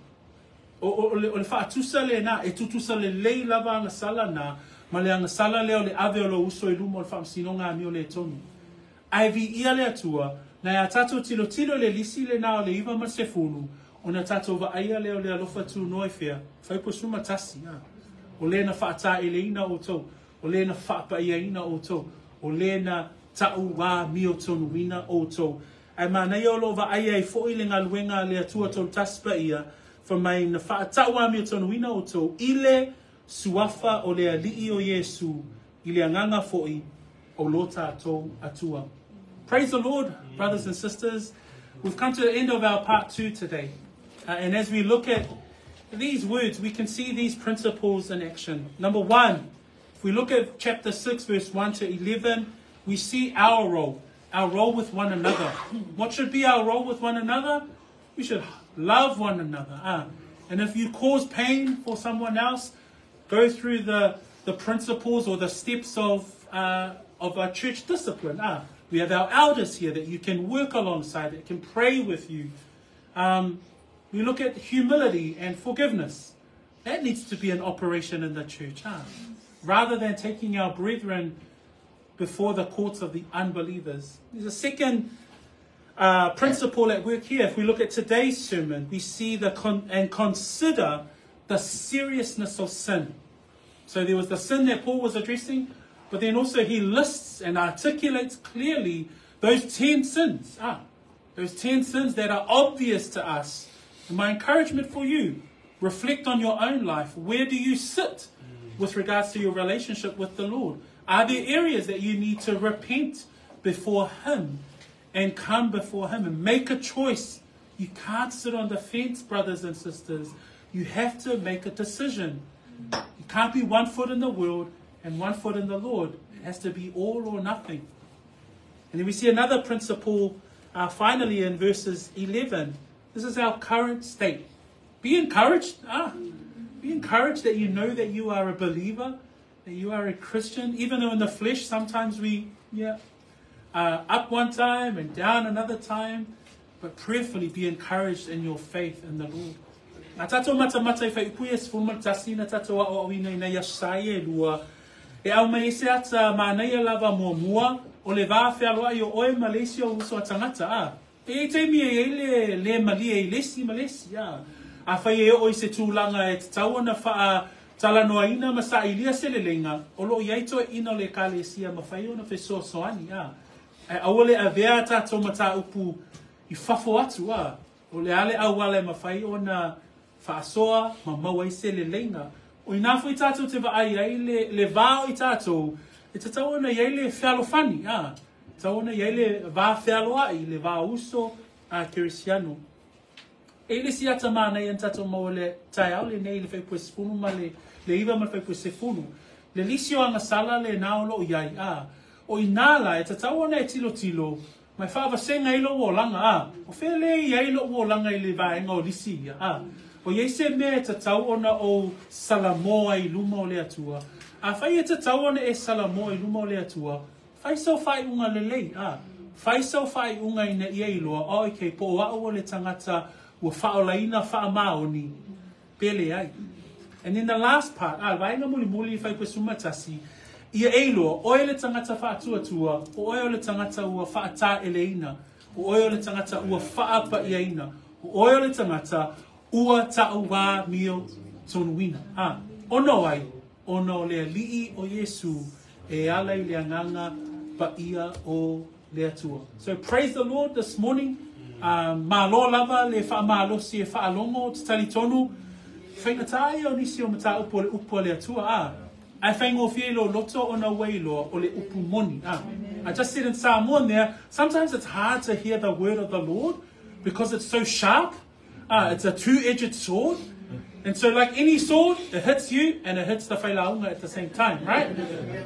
O, o, o, le, o le faatusa lenā, e tutusa lelei lava agasala na, ma le agasala lea o le ave o lou uso i luma o le faamasinoga amio lē tonu. Ae viia le Atua, na a tatou tilotilo i le lisi lenā o le 9 ma le 10, ona tatou vaaia lea o le alofa tunoa i fea, fuaiupu 11, a. O lē na faatāʻeleina outou, o lē na faapaiaina outou, o lē na ta'u amiotonuina outou. Ae manaia o loo vaaia ai fo'i le galuega a le Atua Tolutasi Paia, fai mai na faata'u amiotonuina outou i le Suafa o le Alii o Iesu i le Agaga fo'i o lo tatou Atua. Praise the Lord, brothers and sisters. We've come to the end of our part 2 today. And as we look at these words, we can see these principles in action. Number one, if we look at chapter 6, verse 1 to 11, we see our role, our role with one another. What should be our role with one another? We should love one another. And if you cause pain for someone else, go through the principles or the steps of our church discipline. We have our elders here that you can work alongside, that can pray with you. We look at humility and forgiveness. That needs to be an operation in the church. Rather than taking our brethren before the courts of the unbelievers. There's a second principle at work here. If we look at today's sermon, we see and consider the seriousness of sin. So there was the sin that Paul was addressing, but then also he lists and articulates clearly those 10 sins. Those 10 sins that are obvious to us. And my encouragement for you, reflect on your own life. Where do you sit with regards to your relationship with the Lord? Are there areas that you need to repent before Him and come before Him and make a choice? You can't sit on the fence, brothers and sisters. You have to make a decision. You can't be one foot in the world and one foot in the Lord. It has to be all or nothing. And then we see another principle finally in verses 11. This is our current state. Be encouraged. Be encouraged that you know that you are a believer, that you are a Christian. Even though in the flesh sometimes we, up one time and down another time. But prayerfully be encouraged in your faith in the Lord. Na tātou mata mata i whai upu e sifuru tasi na tātou a o ina ina ia sai e lua. E au mai ese ata mānei lava mua mua, o le vā whialoa i o oe Malaysia o uso a tangata. E te mi e le le malie i lesi Malaysia. A whai e o i se tūlanga e te tau na whaa talanoa ina masa ilia se lelenga, o lo iai toe ina le kalesia ma whai o na whesoa soani. E awale a vea tātou mata upu i fafo atu. O le ale awale ma whai o na whaasoa ma maua i se lelenga. O ina fui tātou te vaai ai le vāo i tātou, e te tau ona iai le whialofani. Tau ona iai le vā whialoa i le vā uso a Keresiano. E le si ata mana i tātou maua le taiao le nei le whaipue sefunu ma le iwa ma le whaipue sefunu. Le lisi o angasala le nāolo o iai. O inala e te tau ona e tilo tilo, mai whaavasenga i lo olanga. O whele i ai lo olanga i le vaenga o lisi ia. O iei se mea e te tau ona o Salamoa i luma o le atua. A whai e te tau ona e Salamoa i luma o le atua, whai sau whai unga lelei. Whai sau whai unga ina ia iloa, o ke po au o le tangata ua whaolaina wha maoni, pele ai. And then the last part, vaenga muli muli whai koe sumatasi, ia e iloa, oe le tangata whaatuatua, o oe o le tangata ua whaata eleina, o oe o le tangata ua whaapa iaina, o oe o le tangata ua ta'uwā mio tonuina. Ono ai, ono le alii o Yesu, e ala i le anganga pa ia o le atua. So praise the Lord this morning. Malo lava le whaamalosi e whaalongo te tali tonu. Whaingatai o nisi o mata upu le upu le atua. Ai whaingofie lo loto o na wailoa o le upu moni. I just said in Samoan there, sometimes it's hard to hear the word of the Lord because it's so sharp. It's a two-edged sword. And so like any sword, it hits you and it hits the whailaunga at the same time, right?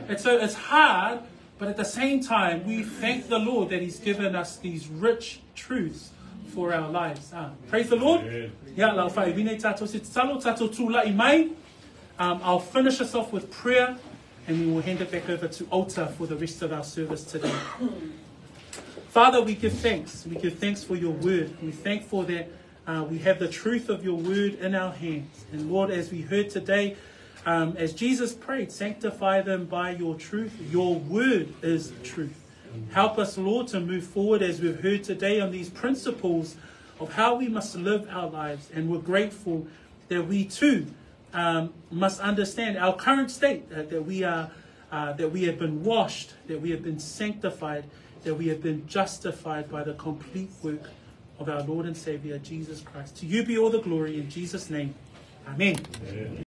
And so it's hard, but at the same time, we thank the Lord that He's given us these rich truths for our lives. Praise the Lord. I'll finish us off with prayer and we will hand it back over to Alta for the rest of our service today. Father, we give thanks. We give thanks for your word. We thank for that. We have the truth of your word in our hands. And Lord, as we heard today, as Jesus prayed, sanctify them by your truth. Your word is truth. Help us, Lord, to move forward as we've heard today on these principles of how we must live our lives. And we're grateful that we too must understand our current state, that we are, that we have been washed, that we have been sanctified, that we have been justified by the complete work of our Lord and Savior, Jesus Christ. To you be all the glory in Jesus' name. Amen. Amen.